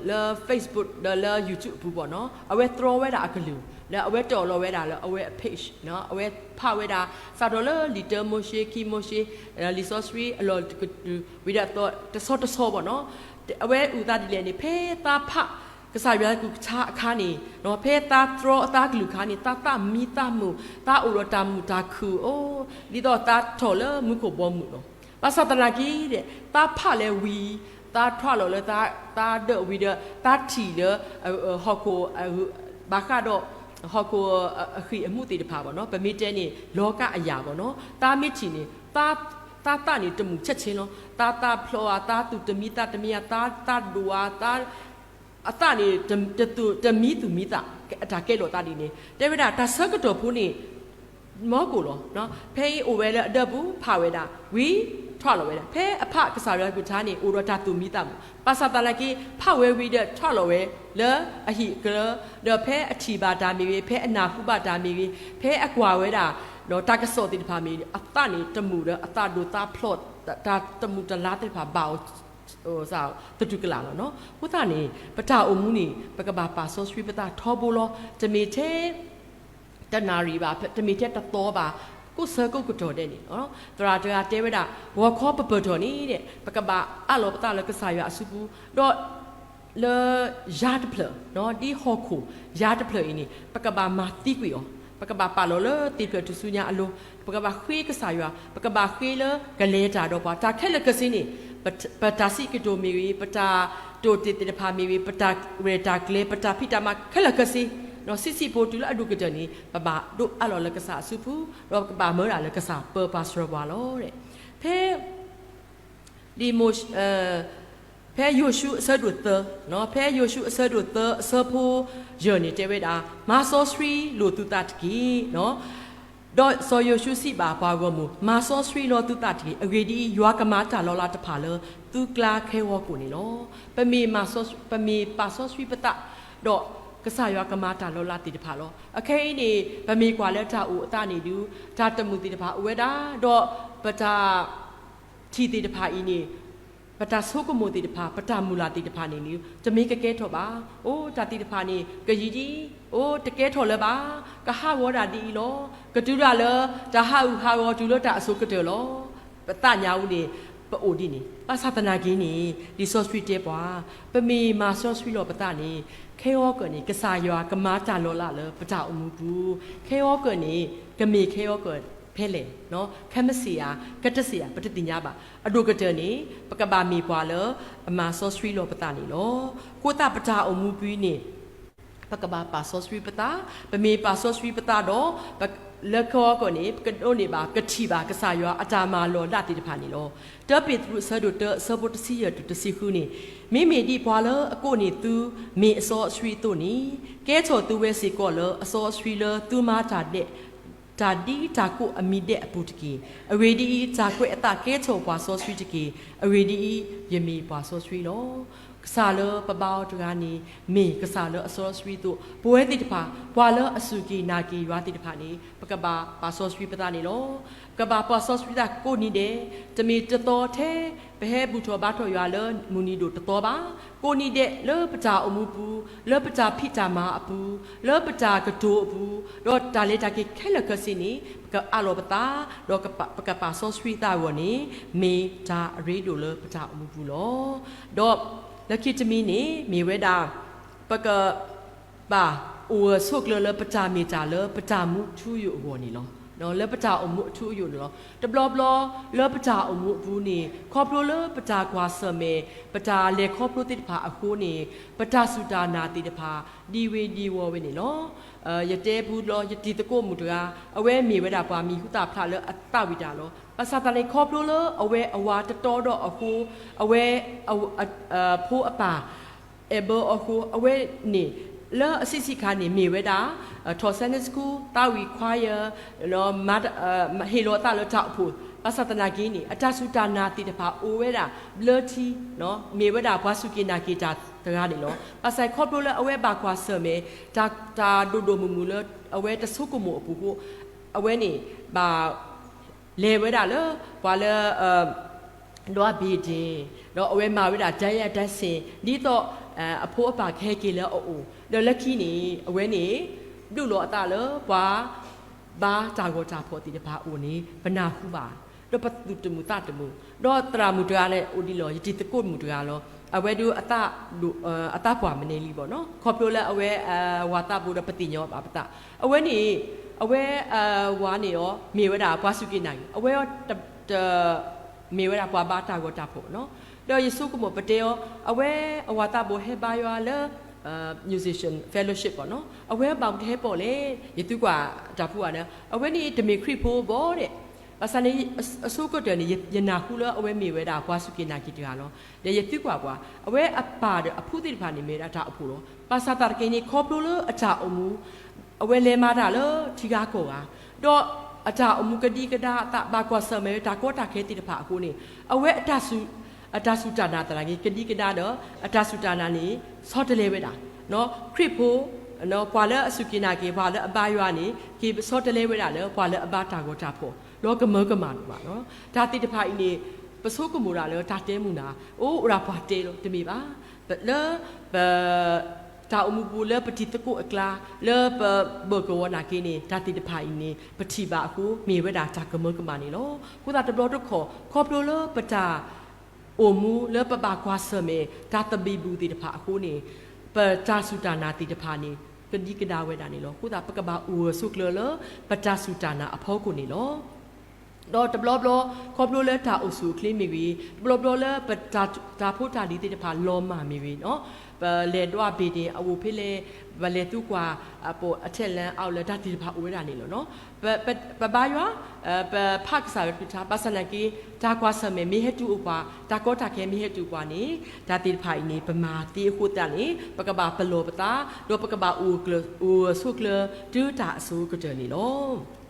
လၢ Facebook ဒီးလၢ YouTube အပူၤဘၣ်နီၤ, အဝဲတြီဝဲဒၣ်အကလုၢ် ဒီးအဝဲတ့ၢ်လီၤဝဲဒၣ်လၢအဝဲအ page နီၤ, အဝဲဖးဝဲဒၣ် စးထီၣ်လၢလံာ်တၢမိၤၡ့ ခံမိၤၡ့ လံာ်စီဆှံအလီၢ်တကတြူၢ် ဝံၤဒီးတဆီတဆီဘၣ်နီၤ, အဝဲအုၣ်သးဒ်လဲၣ်န့ၣ် ဖဲသးဖး ကစၢ်ယွၤကလုၢ်ကထါအခါန့ၣ် ဖဲသးတြီအသးကလုၢ်အခါန့ၣ် သးသးမံသးမုာ် သးအိၣ်ဒီးတၢ်မုာ်တၢ်ခုၣ်အိၣ် ဒ်သိးသးထီၣ်လၢမူခိၣ်ဘီမုၢ်လီၤ. ဘၣ်ဆၣ်သနာ်က့ဒီး သးဖးလဲၤဝံၤ သးထွဲလီၤလၢ သးဒၢးဝံၤဒီး သးထံၣ်လၢ ဟီၣ်ခိၣ် ဘၣ်ဃးဒီး ဟီၣ်ခိၣ်အဃံၢ်အမူးသ့ၣ်တဖၣ်ဘၣ်နီၤ, ပမ့ၢ်တဲန့ၣ် လောကအရာဘၣ်နီၤ, သးမ့ၢ်ထံၣ်န့ၣ် သးသးန့ၣ်တမုာ်ဆဲးဆဲးလီၤ, သးသးဖျိးဧါ သးသူၣ်တမံသးတမံဧါ သးသးဒိၣ်ဧါ သး အသးန့ၣ် တသူၣ်တမံသူၣ်မံသး အတၢ်ကဲလီၤသးဒ်န့ၣ် တဲဝဲဒၣ်တၢ်ဆၢကတီၢ်ဖိန့ၣ် မီကိၣ်လီၤ. ဖဲအံၤအိၣ်ဝဲလၢအဒၢပူၤ ဖးဝဲဒၣ် ဝံၤ ထွဲလီၤဝဲဒၣ် ဖဲအဖးကစၢ်ယွၤကလုၢ်ကထါန့ၣ် အိၣ်ဒီးတၢ်သူၣ်မံသးမုာ်, ဘၣ်ဆၣ်သနာ်က့ ဖးဝဲဝံၤဒီးထွဲလီၤဝဲ လၢအဟံၣ်အကလၢၤ, ဒီးဖဲအထံၣ်ဘၣ်တၢ်မ့ၢ်ဂ့ၤ, ဖဲအနၢ်ဟူဘၣ်တၢ်မ့ၢ်ဂ့ၤ, ဖဲအကွၢ်ဝဲဒၣ် ဒီးတၢ်ကစီၣ်သ့ၣ်တဖၣ်မ့ၢ်ဂ့ၤ, အသးန့ၣ်တမုာ်ဒီးအသးဒိၣ်သးဖျိး, တၢ်တမုာ်တလၤသ့ၣ်တဖၣ်ဘၣ်အီၤ သတူၢ်ကလာ်လီၤ. အဃိသတးန့ၣ် ပတၢ်အိၣ်မူန့ၣ် ပကဘၣ်ပာ်စီဆှံပသးထီဘိလီၤ. တမ့ၢ်ထဲ တနၣ်ရံၣ်ဘၣ်, တမ့ၢ်ထဲတသီဘၣ်, ကိးဆၢကိးကတီၢ်ဒဲးန့ၣ် သရၣ်တဂၤတဲဝဲဒၣ် ဂီၤခီပပၢၢ်ထီၣ်န့ၣ် ပကဘၣ်အးလီၤပသးလၢကစၢ်ယွၤအစုပူၤ, ဒီး လၢယါတဖျၢၣ်, ဒ်ဟီၣ်ခိၣ်ယါတဖျၢၣ်အံၤန့ၣ် ပကဘၣ်မၤသံကွံာ်အီၤ, ပကဘၣ်ပာ်လီၤလၢသ့ၣ်ဖျၢၣ်ထူၣ်စုညါအလိၤ, ပကဘၣ်ဃ့ကစၢ်ယွၤ, ပကဘၣ်ဃ့လၢကလဲၤတၢ်ဒီးပှၤ, တၢ်ခဲလၢာ်ခဲဆ့န့ၣ် ပတၢ်စံးကတိၤမ့ၢ်ဂ့ၤ, ပတၢ်တိာ်တ့ၢ်သ့ၣ်တဖၣ်မ့ၢ်ဂ့ၤ, ပတၢ်ရဲၣ်တၢ်ကျဲၤ, ပတၢ်ဖံးတၢ်မၤခဲလၢာ်ခဲဆ့, ဆံးဆံးဖိတုၤလၢအဒိၣ်ကတၢၢ်န့ၣ် ပဘၣ်ဒိးအးလီၤလၢကစၢ်အစုပူၤ, ဒီးပကဘၣ်မၢဒၣ်လၢကစၢ်ပၢပှၤစၢၤပှၤလီၤ. ဖဲ ဒ်မိၤ, ဖဲယိၤၡူအဆၢဒိၣ်သၢ, ဖဲယိၤၡူအဆၢဒိၣ်သၢ အဆၢဖိယဲၢ်န့ၣ် တဲဝဲဒၣ် မၤစီဆှံလိာ်သုသးတက့ၢ်. ဒီးစီၤယိၤၡူစံးဘၣ်ပှၤဂီၢ်မုၢ်, မၤစီဆှံလီၤသုသးတက့ၢ်. အဂ့ၢ်ဒ်အံၤ, ယွၤကမၤတၢ်လီၤလးတဖၣ်လၢသုကျါခဲဂီၤခိၣ်န့ၣ်လီၤ. ပမ့ၢ်မၤစီဆှံ, ပမ့ၢ်ပာ်စီဆှံပသး, ဒီးကစၢ်ယွၤကမၤတၢ်လီၤလးသ့ၣ်တဖၣ်လီၤ. အခဲအံၤန့ၣ် ပမ့ၢ်ကွၢ်လၢတၢ်အိၣ်အသးန့ၣ်ဒုး တၢ်တမုာ်သ့ၣ်တဖၣ်အိၣ်ဝဲဒၣ်, ဒီးပတၢ် ထံၣ်သ့ၣ်တဖၣ်အံၤန့ၣ်, ပတၢ်ဆိကမိၣ်သ့ၣ်တဖၣ်, ပတၢ်မုၢ်လၢ်သ့ၣ်တဖၣ်န့ၣ်န့ၣ် တမ့ၢ်ကကဲထီၣ်ဘၣ်. အိ တၢ်သ့ၣ်တဖၣ်န့ၣ် ကယံာ်ဒ်အံၤ, အိ တကဲထီၣ်လၢၤဘၣ်, ကဟးဂီၤဒၣ်ဒ်အံၤလီၤ. ကတုၤဒၣ်လၢ တၢ်ဟးအုၣ်ဟးဂီၤတုၤလၢတၢ်အစိၤကတၢၢ်လီၤ. ပသးညါအူန့ၣ် ပအိၣ်ဒ်န့ၣ်. ဘၣ်ဆၣ်သနာ်က့န့ၣ် လံာ်စီဆှံတဲပှၤ, ပမ့ၢ်မၤစီဆှံလီၤပသးန့ၣ် ခဲဂီၤကၢၢ်န့ၣ် ကစၢ်ယွၤကမၤတၢ်လီၤလးလၢပတၢ်အိၣ်မူပူၤ, ခဲဂီၤကၢၢ်န့ၣ် ကမ့ၢ်ခဲဂီၤကၢၢ်ဖဲလဲၣ်, ခဲမုၢ်ဆ့ၣ်ဧါ, ကတၢၢ်ဆ့ၣ်ဧါ, ပတသ့ၣ်ညါဘၣ်. အဒိၣ်ကတၢၢ်န့ၣ် ပကဘၣ်မ့ၢ်ပှၤလၢအမၤစီဆှံလီၤပသးန့ၣ်လီၤ. အဃိသတးပတၢ်အိၣ်မူပူၤန့ၣ် ပကဘၣ်ပာ်စီဆှံပသး, ပမ့ၢ်ပာ်စီဆှံပသးဒီး လၢခဲဂီၤကၢၢ်န့ၣ် ပကဒိးန့ၢ်ဘၣ် ကထံၣ်ဘၣ်ကစၢ်ယွၤအတၢ်မၤလီၤလးသ့ၣ်တဖၣ်န့ၣ်လီၤ. တၢပ့းတရူးအဆၢဒိၣ်တၢ အဆၢဖိတဆံယဲၢ်တုၤတဆံဃုန့ၣ်, မ့မ့ၢ်ဒ်ပှၤလၢအကိးန့ၢ်သုမ့ၢ်အစီအဆှံအသိးန့ၣ်, ကဲထီၣ်သုဝဲစ့ၢ်ကီးလၢအစီအဆှံလၢသုမၤတၢ်ဒဲး တၢ်ဒ်တၢ်ကိးအမံၤဒဲးအပူၤတက့ၢ်. အဂ့ၢ်ဒ်အံၤ, တၢ်ကွဲးအသးကဲထီၣ်ပှၤစီဆှံတက့ၢ်. အဂ့ၢ်ဒ်အံၤ, ယမ့ၢ်ပှၤစီဆှံလီၤ. ကစၢ်လၢပဘါအီၤတဂၤန့ၣ် မ့ၢ်ကစၢ်လၢအစီအဆှံအသိး, ပဝဲသ့ၣ်တဖၣ် ပှၤလၢအစူၢ်က့ၤနာ်က့ၤယွၤသ့ၣ်တဖၣ်န့ၣ် ပကဘၣ်ပာ်စီဆှံပသးန့ၣ်လီၤ. ကဘၣ်ပာ်စီဆှံသးကိးနံၤဒဲး, တမ့ၢ်တသီထဲ ပဟဲဘူၣ်ထီၣ်ဘါထီၣ်ယွၤလၢမုၢ်နံၤဒိၣ်တသီဘၣ်. ကိးနံၤဒဲးလၢပတၢ်အိၣ်မူပူၤ, လၢပတၢ်ဖံးတၢ်မၤအပူၤ, လၢပတၢ်ကတိၤအပူၤ, ဒီးတၢ်လဲၤတၢ်က့ၤခဲလၢာ်ခဲဆ့န့ၣ် ပကအးလီၤပသး, ဒီးပကပာ်စီဆှံသးအဂီၢ်န့ၣ် မ့ၢ်တၢ်အရ့ဒိၣ်လၢပတၢ်အိၣ်မူပူၤလီၤ. ဒီးလၢခံတမံၤန့ၣ် မ့ၢ်ဝဲဒၣ် ပက ဘၣ်အိၣ်ဂၢၢ်ဆိးကျၢၤလၢပတၢ်မ့ၢ်တၢ်လၢပတၢ်မူအထူအယိာ်အဂီၢ်န့ၣ်လီၤ. လၢပတၢ်အိၣ်မူအထူအယိာ်န့ၣ်လီၤ. တဘျီဘျီလၢပတၢ်အိၣ်မူအပူၤန့ၣ် ခီဖျိလၢပတၢ်ကွၢ်ဆၢၣ်မဲာ် ပတၢ်လဲၤခီဖျိသ့ၣ်တဖၣ်အဃိန့ၣ် ပတၢ်စူၢ်တၢ်နာ်သ့ၣ်တဖၣ် ဒံဝ့ၤဒံဝီၤဝဲန့ၣ်လီၤ. ယတဲပူၤလီၤ ယတံၤသကိးမုၣ်တဂၤ အဝဲမ့ၢ်ဝဲဒၣ်ပှၤမံၤဟူသၣ်ဖျါလၢအသးဝံၣ်တၢ်လီၤ. ဘၣ်ဆၣ်သနာ်က့ ခီဖျိလၢအဝဲအဝၤတတီဒီးအဃိ အဝဲ အဖိအပၢ် အဲၣ်ဘၢအီၤအဃိ အဝဲန့ၣ် လၢအဆံးဆံးခါန့ၣ် မ့ၢ်ဝဲဒၣ် ထီၣ် Sunday School သးဝံၣ် choir ဟ့ၣ်လီၤအသးလၢတၢ်အိၣ်ဖှိၣ် ဘၣ်ဆၣ်သနာ်က့န့ၣ် အတၢ်စူၢ်တၢ်နာ်သ့ၣ်တဖၣ်အိၣ်ဝဲဒၣ်ဘျၢထံ မ့ၢ်ဝဲဒၣ်ပှၤစူၢ်က့ၤနာ်က့ၤတၢ်တဂၤန့ၣ်လီၤ. ဘၣ်ဆၣ်ခီဖျိလၢအဝဲဘၣ်ကွၢ်ဆၢၣ်မဲာ် တၢ်ဒိၣ်ဒိၣ်မုၢ်မုၢ်လၢအဝဲတဆိကမိၣ်အပူၤအဃိ အဝဲန့ၣ် ဘၣ် လဲၤဝဲဒၣ်လၢ ပှၤလၢ ဒွးဘ့ၣ်ဒ့ၣ် ဒီးအဝဲမၤဝဲဒၣ် ဒဲယဲၢ်ဒဲစ့ၣ် ဒ်သိး အဖိအပၢ်ကဟဲက့ၤလၢအအိၣ် ဒီးလၢခံန့ၣ် အဝဲန့ၣ် ဘျုးလီၤအသးလၢပှၤ ဘါတၢ်ဂီၤတၢ်ဖီၣ်သ့ၣ်တဖၣ်အအိၣ်န့ၣ် ပနၢ်ဟူဘၣ် ဒီးပသူၣ်တမုာ်သးတမုာ် ဒီးသရၣ်မုၣ်တဂၤန့ၣ်အိၣ်ဒံးလီၤ ယတံၤသကိးမုၣ်တဂၤလီၤ. အဝဲဒုး အသးပှၢ်မနုၤလံဘၣ်နီၤ ခီဖျိလၢအဝဲ ဝၤသးဘိဒီးပသ့ၣ်ညါဘၣ်ပသး အဝဲန့ၣ် အဝဲ ဝၤန့ၣ်အီၤ မ့ၢ်ဝဲဒၣ်ပှၤစူၢ်က့ၤနာ်က့ၤ အဝဲအီၤ မ့ၢ်ဝဲဒၣ်ပှၤဘါတၢ်ဂီၤတၢ်ဖီၣ်နီၤ ဒီးယဆိကမိၣ်ပတဲအီၤ အဝဲအဝၤသးဘိဟဲဘါယွၤလၢ musician fellowship ဘၣ်နီၤ အဝဲဘၣ်မနုၤတဟဲပိာ်လဲၣ် ယသုကွၢ်တၢ်ဖုဂၤန့ၣ် အဝဲန့ၣ်တမ့ၢ်ခရံာ်ဖိဘၣ်ဒီး ဘၣ်ဆၣ်န့ၣ် အဆိကတၢၢ်န့ၣ် ယနၢ်ဟူလၢအဝဲမ့ၢ်ဝဲဒၣ်ပှၤစူၢ်က့ၤနာ်က့ၤတဂၤလီၤ. ဒီးယသုကွၢ်ပှၤ အဝဲအပၢ်ဒီးအဖိသ့ၣ်တဖၣ်န့ၣ် မ့ၢ်ဝဲဒၣ်တၢ်အိၣ်ဖှိၣ်လီၤ. ဘၣ်ဆၣ်သနာ်က့န့ၣ် ခီဖျိလၢအတၢ်အိၣ်မူ အဝဲလဲၤမၤတၢ်လၢထံဂၤကီၢ်ဂၤ ဒီး အတၢ်အိၣ်မူကဒံကဒါအသး ဘၣ်ကွၢ်ဆၢၣ်မဲာ်တၢ်ကီတၢ်ခဲသ့ၣ်တဖၣ်အဃိန့ၣ်, အဝဲ အတၢ်စူၢ်တၢ်နာ်သနာ်က့ ကဒံကဒါဒီး အတၢ်စူၢ်တၢ်နာ်န့ၣ် ဆီတလဲဝဲဒၣ်. ခရံာ်ဖိ ပှၤလၢအစူၢ်က့ၤနာ်က့ၤ ပှၤလၢအဘါယွၤန့ၣ် က့ၤဆီတလဲဝဲဒၣ်လၢ ပှၤလၢအဘါတၢ်ဂီၤတၢ်ဖီၣ် လီၤကမၢကမၣ်ဒိၣ်မးလီၤ. တၢ်သ့ၣ်တဖၣ်အံၤန့ၣ် ပဆိကမိၣ်ဒၣ်လၢတၢ်တဲမုာ်နၤ အိၣ်ဒၣ်ပှၤတဲလီၤ တမ့ၢ်ဘၣ်. လၢပ တၢ်အိၣ်မူပူၤလၢပတံၤသကိးအကျါ လၢပဘၢၣ်ကဝီၤနာ်က့န့ၣ် တၢ်သ့ၣ်တဖၣ်အံၤန့ၣ် ပထံၣ်ဘၣ်အဃိ မ့ၢ်ဝဲဒၣ်တၢ်ကမၢကမၣ်န့ၣ်လီၤ. အဃိသတးတဘျီတခီၣ် ခီဖျိလၢပတၢ်အိၣ်မူလၢပဘၣ်ကွၢ်ဆၢၣ်မဲာ် တၢ်သဘံၣ်ဘုၣ်သ့ၣ်တဖၣ်အဃိန့ၣ်, ပတၢ်စူၢ်တၢ်နာ်သ့ၣ်တဖၣ်န့ၣ် ကဒံကဒါဝဲဒၣ်န့ၣ်လီၤ. အဃိသတး ပကဘၣ်အိၣ်ဂၢၢ်ဆိးကျၢၤလၢ ပတၢ်စူၢ်တၢ်နာ်အဖီခိၣ်န့ၣ်လီၤ. ဒီးတဘျီဘျီ ခီဖျိလၢတၢ်အိၣ်ဆူၣ်အိၣ်ချ့မ့ၢ်ဂ့ၤ, တဘျီဘျီလၢပတၢ်ဖိတၢ်လံၤသ့ၣ်တဖၣ်လီၤမၢ်မ့ၢ်ဂ့ၤ, ပလဲၤဒွးဘ့ၣ်ဒ့ၣ် အအိၣ်ဖဲလဲၣ်, ပလဲၤသံကွၢ် အထဲလၢအအိၣ်လၢ တၢ်သ့ၣ်တဖၣ်အိၣ်ဝဲဒၣ်န့ၣ်လီၤ. ပဘါယွၤ, ပဖးကစၢ်ယွၤကလုၢ်ကထါ ဘၣ်ဆၣ်သနာ်က့ တၢ်ကွၢ်ဆၢၣ်မဲာ်မ့ၢ်ဟဲတုၤအိၣ်ပှၤ, တၢ်ကီတၢ်ခဲမ့ၢ်ဟဲတုၤပှၤန့ၣ်, တၢ်သ့ၣ်တဖၣ်အံၤန့ၣ် ပမၤသ့အဃိသတးန့ၣ် ပကဘၣ်ပလီၢ်ပသး, ဒီးပကဘၣ်အိၣ်ဂၢၢ်ဆိးကျၢၤ တုၤတၢ်အစိၤကတၢၢ်န့ၣ်လီၤ.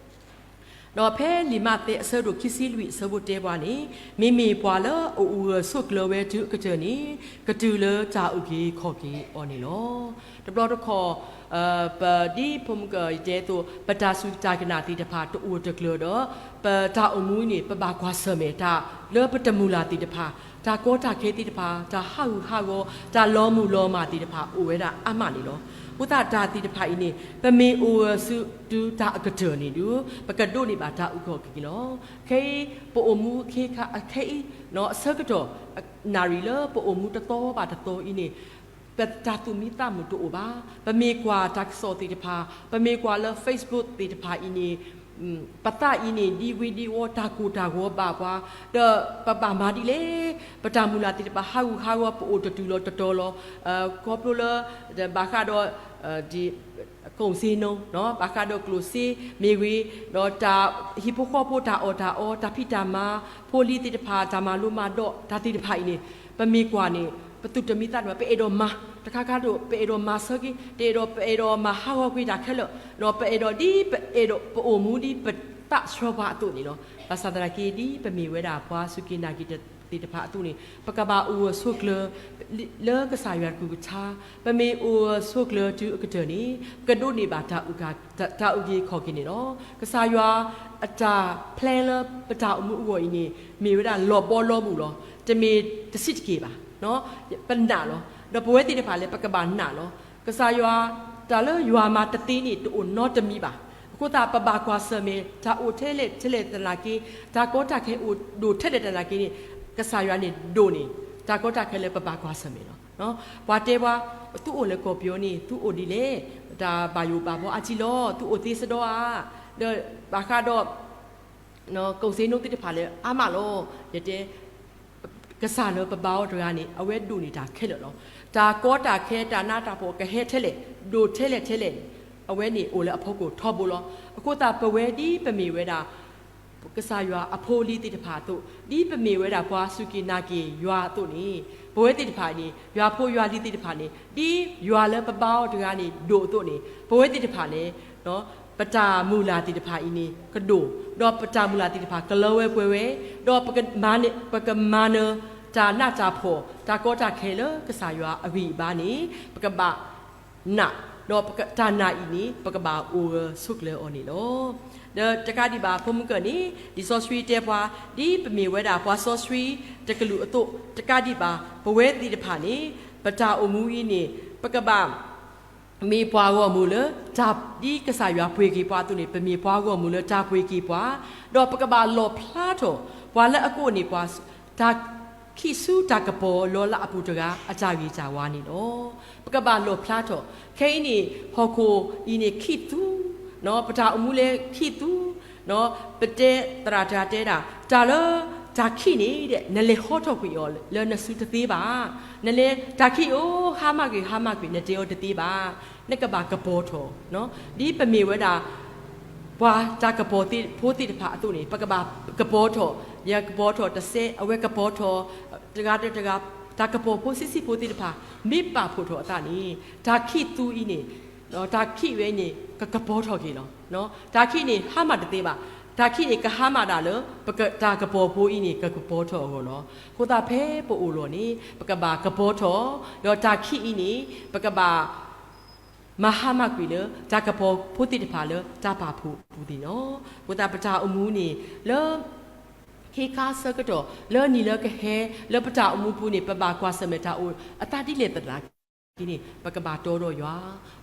ဒီးဖဲလံာ်မးသဲအဆၢဒိၣ်ခံဆံလွံၢ်အဆၢဖိတၢပှၤန့ၣ်, မ့မ့ၢ်ပှၤလၢအအိၣ်ဂၢၢ်ဆိးကျၢၤဝဲတုၤအကတၢၢ်န့ၣ်, ကတုၤလၢတၢ်အုၣ်က့ၤခီၣ်က့ၤအီၤန့ၣ်လီၤ. တဘျီတခီၣ် ပဒ်ဖိမုၣ်ကီၤယတဲအသိး ပတၢ်စူၢ်တၢ်နာ်သ့ၣ်တဖၣ်တအိၣ်တကျၢၤဒီး, ပတၢ်အိၣ်မူန့ၣ် ပဘၣ်ကွၢ်ဆၢၣ်မဲာ်တၢ်လၢပတမုၢ်လၢ်သ့ၣ်တဖၣ်, တၢ်ကီတၢ်ခဲသ့ၣ်တဖၣ်, တၢ်ဟးဂူာ်ဟးဂီၤ, တၢ်လီၤမုၢ်လီၤမၢ်သ့ၣ်တဖၣ်အိၣ်ဝဲဒၣ်အါမးန့ၣ်လီၤ. အဃိသတးတၢ်သ့ၣ်တဖၣ်အံၤန့ၣ် ပမ့ၢ်အိၣ်ဂၢၢ်ဆိးတုၤတၢ်အကတၢၢ်န့ၣ်ဒီး ပကဒိးန့ၢ်ဘၣ်တၢ်အုၣ်က့ၤခီၣ်က့ၤန့ၣ်လီၤ. ခဲအံၤ ပအိၣ်မူခဲအံၤ အဆၢကတီၢ် နၣ်ရံၣ်လၢပအိၣ်မူတသီဘၣ်တသီအံၤန့ၣ် ပတၢ်သူၣ်မံသးမုာ်တအိၣ်ဘၣ်. ပမ့ၢ်ကွၢ်တၢ်ကစီၣ်သ့ၣ်တဖၣ်, ပမ့ၢ်ကွၢ်လၢ Facebook သ့ၣ်တဖၣ်အံၤန့ၣ် ပသးအံၤန့ၣ် ဒံဝ့ဒံဝီ တၢ်ကိၢ်တၢ်ဂီၤဘၣ်ပှၤ, ဒီးပဘၣ်မၤဒ်လဲၣ်, ပတၢ်မုၢ်လၢ်သ့ၣ်တဖၣ် ဟးဂူာ်ဟးဂီၤ ပအိၣ်တတုၤလီၤတတီၤလီၤ. ခီဖျိလၢ ဘၣ်ဃးဒီး ကိၣ်စ့နိ, ဘၣ်ဃးဒီးကျိၣ်စ့မ့ၢ်ဂ့ၤ, ဒီးတၢ်ဟံၣ်ဖိဃီဖိ တၢ်အီၣ်တၢ်အီ, တၢ်ဖံးတၢ်မၤ, ဖိလံၤသ့ၣ်တဖၣ် တၢ်မၤလိမၤဒိး တၢ်သ့ၣ်တဖၣ်အံၤန့ၣ် ပမ့ၢ်ကွၢ်န့ၣ် ပသူၣ်တမံသးတမုာ်ဘၣ်, ပအဲၣ်ဒိးမၤ, တခါခါဒိၣ် ပအဲၣ်ဒိးမၤဆၢက့ၤ, တအဲၣ်ဒိး ပအဲၣ်ဒိးမၤဟးဂီၤကွံာ်တၢ်ခဲလၢာ်, ဒီးပအဲၣ်ဒိးဒ် ပအဲၣ်ဒိး ပအိၣ်မူဒ်ပသးဆှၢပှၤအသိးန့ၣ်လီၤ. ဘၣ်ဆၣ်သနာ်က့ ဒ်ပမ့ၢ်ဝဲဒၣ်ပှၤစူၢ်က့ၤနာ်က့ၤသ့ၣ်တဖၣ်အသိးန့ၣ် ပကဘၣ်အိၣ်ဂၢၢ်ဆိးကျၢၤ လၢကစၢ်ယွၤကလုၢ်ကထါ, ပမ့ၢ်အိၣ်ဂၢၢ်ဆိးကျၢၤတုၤအကတၢၢ်န့ၣ် ပကဒိးန့ၢ်ဘၣ်တၢ်အုၣ်က့ၤခီၣ်က့ၤန့ၣ်လီၤ. ကစၢ်ယွၤအတၢ် plan လၢပတၢ်အိၣ်မူအဂီၢ်အံၤန့ၣ် မ့ၢ်ဝဲဒၣ်လီၤဘီလီၤမုၢ်လီၤ. တမ့ၢ်တဆံးတက့ၢ်ဘၣ်. ပနာ်လီၤ. ဒီးပဝဲသ့ၣ်တဖၣ်လၢပကဘၣ်နာ်လီၤ. ကစၢ်ယွၤ တၢ်လၢယွၤမၤတသ့န့ၣ် တအိၣ်နီတမံၤဘၣ်. အဃိသတးပဘၣ်ကွၢ်ဆၢၣ်မဲာ် တၢ်အိၣ်ထဲလဲၣ်ထဲလဲၣ်သနာ်က့, တၢ်ကီတၢ်ခဲအိၣ်ဒိၣ်ထဲလဲၣ်သနာ်က့န့ၣ်, ကစၢ်ယွၤန့ၣ်ဒိၣ်န့ၢ် တၢ်ကီတၢ်ခဲလၢပဘၣ်ကွၢ်ဆၢၣ်မဲာ်လီၤ. ပှၤတဲပှၤ သုအိၣ်လၢကီၢ်ပယီၤန့ၣ် သုအိၣ်ဒ်လဲၣ်, တၢ်ဘၣ်ယိၣ်ဘၣ်ဘီအါကံလီၤ, သုအိၣ်သ့စ့ၢ်ကီးဧါ, ဒီးဘၣ်ဃးဒီး ကိၣ်စ့နိသ့ၣ်တဖၣ်လၢအါမးလီၤ. ယတဲ ကစၢ်လၢပဘါအီၤတဂၤန့ၣ် အဝဲဒိၣ်န့ၢ်တၢ်ခဲလၢာ်လီၤ. တၢ်ကီတၢ်ခဲ တၢ်နးတၢ်ဖှီၣ်ကဟဲထဲလဲၣ်, ဒိၣ်ထဲလဲၣ်ထဲလဲၣ်န့ၣ် အဝဲန့ၣ်အိၣ်လၢအဖီခိၣ်ထီဘိလီၤ. အဃိသတးပဝဲဒ်ပမ့ၢ်ဝဲဒၣ် ကစၢ်ယွၤအဖိအလံၤသ့ၣ်တဖၣ်အသိး, ဒ်ပမ့ၢ်ဝဲဒၣ်ပှၤစူၢ်က့ၤနာ်က့ၤယွၤအသိးန့ၣ်, ပဝဲသ့ၣ်တဖၣ်န့ၣ် ယွၤဖိယွၤလံၤသ့ၣ်တဖၣ်န့ၣ် ဒ်ယွၤလၢပဘါအီၤတဂၤန့ၣ်ဒိၣ်အသိးန့ၣ်, ပဝဲသ့ၣ်တဖၣ်န့ၣ် ပတၢ်မုၢ်လၢ်သ့ၣ်တဖၣ်အံၤန့ၣ်ကဒိၣ်, ဒီးပတၢ်မုၢ်လၢ်သ့ၣ်တဖၣ်ကလၢဝဲပှဲၤဝဲ, ဒီးပကမၤနၢၤ ပကမၤနၢၤတၢ်နးတၢ်ဖှီၣ် တၢ်ကီတၢ်ခဲလၢကစၢ်ယွၤအဂံၢ်အဘါန့ၣ် ပကဘၣ်နာ်, ဒီးတၢ်နာ်အံၤန့ၣ် ပကဘၣ်အိၣ်ဂၢၢ်ဆိးကျၢၤအီၤန့ၣ်လီၤ. ဒီးတကးဒံးဘၣ် ဖိမုၣ်ကၢၢ်န့ၣ် လံာ်စီဆှံတဲပှၤ ဒ်ပမ့ၢ်ဝဲဒၣ်ပှၤစီဆှံတကလုာ်အသိး, တကးဒံးဘၣ် ပဝဲသ့ၣ်တဖၣ်န့ၣ် ပတၢ်အိၣ်မူအံၤန့ၣ် ပကဘၣ် မ့ၢ်ပှၤဂီၢ်မုၢ်လၢ တၢ်ဒ်ကစၢ်ယွၤပှ့ၤက့ၤပှၤအသိးန့ၣ် ပမ့ၢ်ပှၤဂီၢ်မုၢ်လၢတၢ်ပှ့ၤက့ၤပှၤ, ဒီးပကဘၣ်လီၣ်ဖျါထီၣ် ပှၤလၢအကိးန့ၢ်ပှၤ တၢ်ခံးဆူတၢ်ကပီၤလီၤလးအပူၤတဂၤ အတၢ်ဂ့ၤတၢ်ဝါန့ၣ်လီၤ. ပကဘၣ်လီၣ်ဖျါထီၣ် ခဲအံၤန့ၣ် ဟီၣ်ခိၣ်အံၤန့ၣ်ခံးသူ, ပတၢ်အိၣ်မူလၢခံးသူ, ပတဲသရၣ်တဂၤတဲဒၣ် တၢ်လၢ တၢ်ခံးန့ၣ် နလဲၤဟီထီၣ်ကွံာ်အီၤလၢနစုတသ့ဘၣ်. နလဲၤတၢ်ခံးအိၣ် ဟါမၢ်ကွံာ် ဟါမၢ်ကွံာ် နတဲအီၤတသ့ဘၣ်. နကဘၣ်ကပီၤထီၣ်, ဒ်ပမ့ၢ်ဝဲဒၣ် ပှၤတၢ်ကပီၤဖိသ့ၣ်တဖၣ်အသိးန့ၣ် ပကဘၣ်ကပီၤထီၣ်, ယကပီၤထီၣ်တစဲး အဝဲကပီၤထီၣ်, တဂၤဒီးတဂၤ တၢ်ကပီၤဖိဆံးဆံးဖိသ့ၣ်တဖၣ် မ့ၢ်ပာ်ဖှိၣ်ထီၣ်အသးန့ၣ် တၢ်ခံးသူအံၤန့ၣ် တၢ်ခံးဝဲန့ၣ် ကကပီၤထီၣ်က့ၤလီၤ. တၢ်ခံးန့ၣ် ဟါမၢ်တသ့ဘၣ်. တၢ်ခံးန့ၣ် ကဟါမၢ်ဒၣ်လၢ ပက, တၢ်ကပီၤဖိအံၤန့ၣ် ကကပီၤထီၣ်အဂီၢ်လီၤ. အဃိသတးဖဲပအိၣ်လီၢ်န့ၣ် ပကဘၣ်ကပီၤထီၣ်, ဒီးတၢ်ခံးအံၤန့ၣ် ပကဘၣ် မၤဟါမၢ်ကွံာ်လၢ တၢ်ကပီၤဖိသ့ၣ်တဖၣ်လၢတၢ်ပာ်ဖှိၣ်အပူၤန့ၣ်လီၤ. အဃိသတးပတၢ်အိၣ်မူန့ၣ် လၢ ခ့ခါဆၢကတီၢ် လၢနံၤလၢကဟဲ လၢပတၢ်အိၣ်မူပူၤန့ၣ် ပဘၣ်ကွၢ်ဆၢၣ်မဲာ်တၢ်အိၣ်အသးဒ်လဲၣ်သနာ်က့န့ၣ် ပကဘၣ်တီဒီးယွၤ,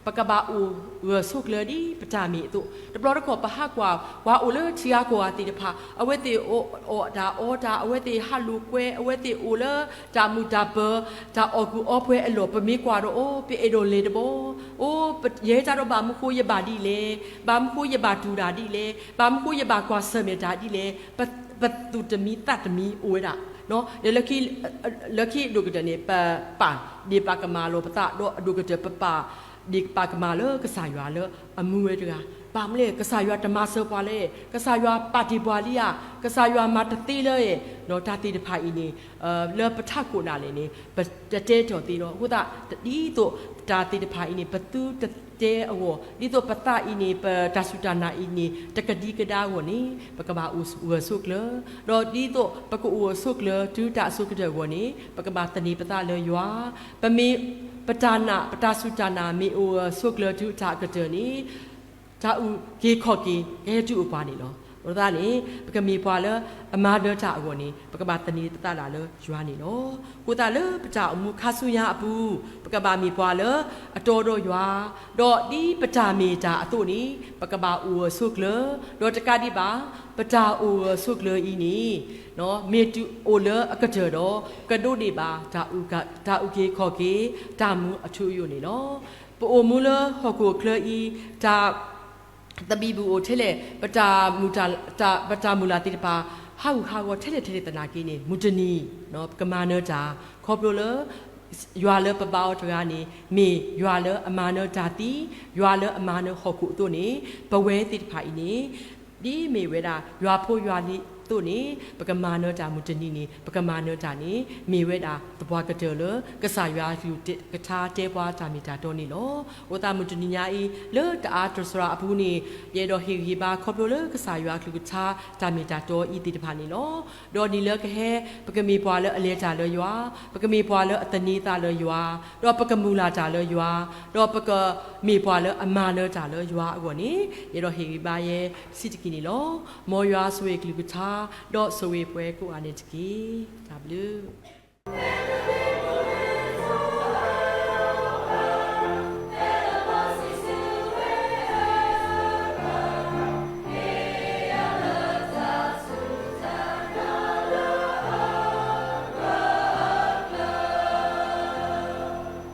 ပကဘၣ်အိၣ်ဂၢၢ်ဆိးကျၢၤဒ်ပတၢ်မ့ၢ်အသိး, တဘျီတခီၣ်ပဟးကွၢ် ပှၤအိၣ်လၢထံဂၤကီၢ်ဂၤသ့ၣ်တဖၣ် အဝဲသ့ၣ်အီၣ်တၢ်အီတၢ်, အဝဲသ့ၣ်ဟးလိာ်ကွဲ, အဝဲသ့ၣ်အိၣ်လၢတၢ်မုာ်တၢ်ပၢၤ, တၢ်အီၣ်ကူၣ်အီပှဲၤအလီၢ် ပမ့ၢ်ကွၢ်ဒီး အိ ပအဲၣ်ဒိးလဲၤတဘီ, အိ ယဲတၢ်ဒီးဘၣ်မနုၤဃိယဘၣ်ဒ်လဲၣ်, ဘၣ်မနုၤဃိယဘၣ်တူၢ်တၢ်ဒ်လဲၣ်, ဘၣ်မနုၤဃိယဘၣ်ကွၢ်ဆၢၣ်မဲာ်တၢ်ဒ်လဲၣ်, ပသူၣ်တမံသးတမံအိၣ်ဝဲဒၣ်, ဒီး လၢခံအဒိၣ်ကတၢၢ်န့ၣ် ပပာ်ဒ့ၣ်ပာ်ကမၣ်လီၤပသး ဒီးအဒိၣ်ကတၢၢ်ပပာ်ဒ့ၣ်ပာ်ကမၣ်လၢကစၢ်ယွၤလၢအမူဝဲတဂၤ, ဘၣ်မနုၤလဲၣ် ကစၢ်ယွၤတမၤစၢၤပှၤလဲၣ်, ကစၢ်ယွၤပာ်တ့ၢ်ပှၤလံဧါ, ကစၢ်ယွၤမၤတသ့လၢ ဒီးတၢ်သ့ၣ်တဖၣ်အံၤန့ၣ် လၢပထးခိၣ်ဒၣ်လဲာ်န့ၣ် ပတတဲထီၣ်သ့လီၤ. အဃိသတး ဒ်သိးတၢ်သ့ၣ်တဖၣ်အံၤန့ၣ် ပသုတတဲအဂီၢ်, ဒ်သိးပသးအံၤန့ၣ် ပတၢ်စူၢ်တၢ်နာ်အံၤန့ၣ် တကဒံကဒါအဂီၢ်န့ၣ် ပကဘၣ်အိၣ်ဂၢၢ်ဆိးကျၢၤ, ဒီးဒ်သိးပကအိၣ်ဂၢၢ်ဆိးကျၢၤတုၤတၢ်အဆိကတၢၢ်အဂီၢ်န့ၣ် ပကဘၣ်သန့ၤပသးလၢယွၤ, ပမ့ၢ် ပတၢ်နာ် ပတၢ်စူၢ်တၢ်နာ်မ့ၢ်အိၣ်ဂၢၢ်ဆိးကျၢၤတုၤတၢ်အကတၢၢ်န့ၣ် တၢ်အုၣ်က့ၤခီၣ်က့ၤ ကဟဲတုၤအိၣ်ပှၤန့ၣ်လီၤ. အဃိသတးန့ၣ် ပကမ့ၢ်ပှၤလၢအမၤနၢၤတၢ်အဂီၢ်န့ၣ် ပကဘၣ်သန့ၤပသးဒၣ်လၢယွၤန့ၣ်လီၤ. အဃိသတးလၢပတၢ်အိၣ်မူခါဆူညါအပူၤ ပကဘၣ်မ့ၢ်ပှၤလၢအတီဒီးယွၤ, ဒီးဒ်ပတၢ်မ့ၢ်တၢ်အသိးန့ၣ် ပကဘၣ်အိၣ်ဂၢၢ်ဆိးကျၢၤ, ဒီးတကးဒံးဘၣ် ပတၢ်အိၣ်ဂၢၢ်ဆိးကျၢၤအံၤန့ၣ် မ့ၢ်တုၤအိၣ်လၢအကတၢၢ်ဒီး ကဒိးန့ၢ်ဘၣ် တၢ်အုၣ်က့ၤခီၣ်က့ၤ တၢ်မူအထူအယိာ်န့ၣ်လီၤ. ပအိၣ်မူလၢဟီၣ်ခိၣ်ချၢအံၤ တၢ် သဘံၣ်ဘုၣ်အိၣ်ထဲလဲၣ်, ပတၢ်မုၢ်လၢ်သ့ၣ်တဖၣ် ဟးဂူာ်ဟးဂီၤထဲလဲၣ်ထဲလဲၣ်သနာ်က့န့ၣ် မုၢ်တနံၤ ပကမၤနၢၤတၢ် ခီဖျိလၢ ယွၤလၢပဘါအီၤတဂၤန့ၣ် မ့ၢ်ယွၤလၢအမၤနၢၤတၢ်သံ, ယွၤလၢအမၤနၢၤဟီၣ်ခိၣ်အသိးန့ၣ် ပဝဲသ့ၣ်တဖၣ်အံၤန့ၣ် ဒ်မ့ၢ်ဝဲဒၣ် ယွၤဖိယွၤလံၤအသိးန့ၣ် ပကမၤနၢၤတၢ်မုၢ်တနံၤန့ၣ် ပကမၤနၢၤတၢ်န့ၣ် မ့ၢ်ဝဲဒၣ်သပှၢ်ကတၢၢ်လၢ ကစၢ်ယွၤကလုၢ်ကထါတဲပှၤတၢ်မ့ၢ်တၢ်တီန့ၣ်လီၤ. အဃိသတးမုၢ်တနံၤညါအံၤ လၢတၢ်အါတစှၤအပူၤန့ၣ် ယအဲၣ်ဒိးဟ့ၣ်ဂံၢ်ဘါခီဖျိလၢကစၢ်ယွၤကလုၢ်ကထါတၢ်မ့ၢ်တၢ်တီအံၤသ့ၣ်တဖၣ်န့ၣ်လီၤ. ဒီးနံၤလၢကဟဲ ပကမ့ၢ်ပှၤလၢအလဲၤတၢ်လၢယွၤ, ပကမ့ၢ်ပှၤလၢအသန့ၤသးလၢယွၤ, ဒီးပကမုၢ်လၢ်တၢ်လၢယွၤ, ဒီးပကမ့ၢ်ပှၤလၢအမၤနၢၤတၢ်လၢယွၤအဂီၢ်န့ၣ် ယအဲၣ်ဒိးဟ့ၣ်ဂံၢ်ဘါယဲစံးတက့ၢ်န့ၣ်လီၤ. မ်ယွၤဆိၣ်ဂ့ၤကလုၢ်ကထါ ဒီးဆိၣ်ဂ့ၤပှၤကိးဂၤန့ၣ်တက့ၢ်. တၢ်ဘျုး